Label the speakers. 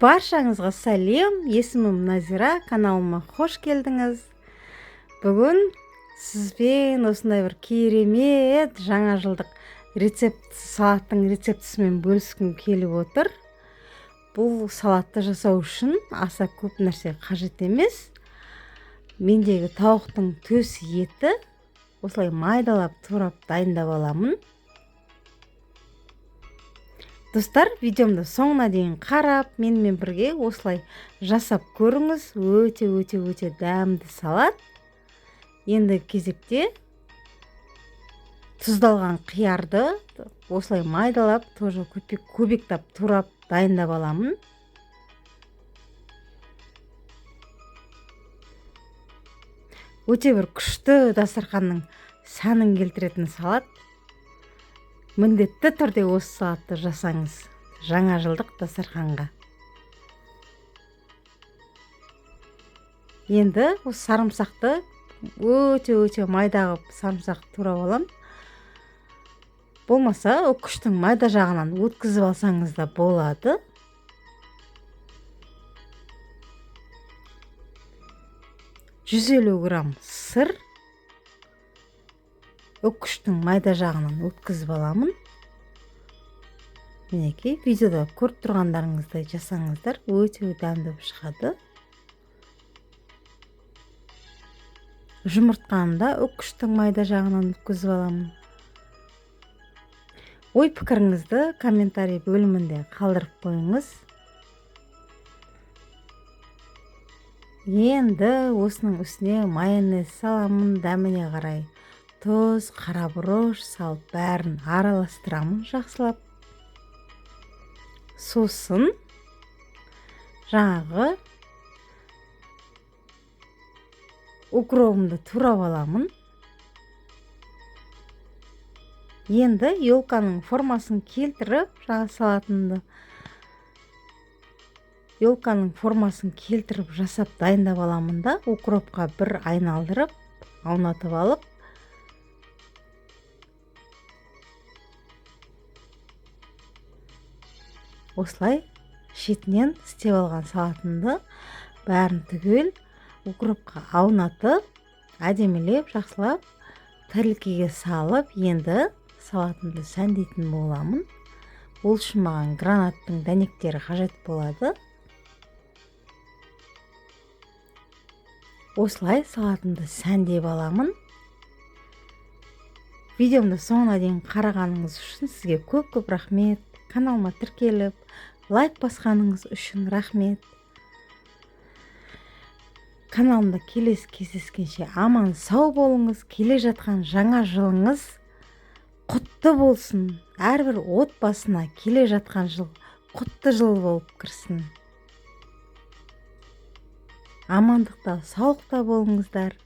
Speaker 1: Баршаңызға сәлем, есімім Назира, каналыма қош келдіңіз. Бүгін сізбен осындай бір керемет жаңа жылдық рецепт, салаттың рецептісімен бөліскім келіп отыр. Бұл салатты жасау үшін аса көп нәрсе қажет емес. Мендегі тауықтың төс еті осылай майдалап турап дайындап аламын. Достар, видеомды соңына дейін қарап, менімен бірге осылай жасап көріңіз. Өте, өте, өте дәмді салат. Енді кезекте тұздалған қиярды осылай майдалап, тоже кубиктап турап дайындап аламын. Өте бір күшті дастарханның сәнін келтіретін салат. Міндетті түрде осы салатты жасаңыз жаңа жылдық дастарханға. Енді осы сарымсақты өте-өте майда қылып сарымсақты турап аламын. Болмаса, ол күштің майда жағынан өткізіп алсаңыз да болады. 150 грамм сыр үккіштің майда жағынан өткізіп аламын. Мінекей, видеода көріп тұрғандарыңыздай жасаңыздар, өте дәмді болып шығады. Жұмыртқаны да үккіштің майда жағынан өткізіп аламын. Ой пікіріңізді комментарий бөлімінде қалдырып қойыңыз. Енді осының үстіне майонез саламын, дәміне қарай тұз, қара бұрыш салып бәрін араластырамын жақсылап. Сосын жаңағы укробымды турап аламын. Енді елканың формасын келтіріп, жаңа салатымды елканың формасын келтіріп жасап дайындап аламын да, укропқа бір айналдырып, аунатып алып, осылай шетінен істеп алған салатымды бәрін түгел укропқа аунатып, әдемілеп жақсылап тәрелкеге салып, енді салатымды сәндейтін боламын. Ол үшін маған гранаттың дәнектері қажет болады. Осылай салатымды сәндеп аламын. Видеомды соңына дейін қарағаныңыз үшін сізге көп-көп рахмет. Каналыма тіркеліп, лайк басқаныңыз үшін рахмет. Каналымда келесі кездескенше аман сау болыңыз. Келе жатқан жаңа жылыңыз құтты болсын. Әрбір отбасына келе жатқан жыл құтты жыл болып кірсін. Амандықта, саулықта болыңыздар.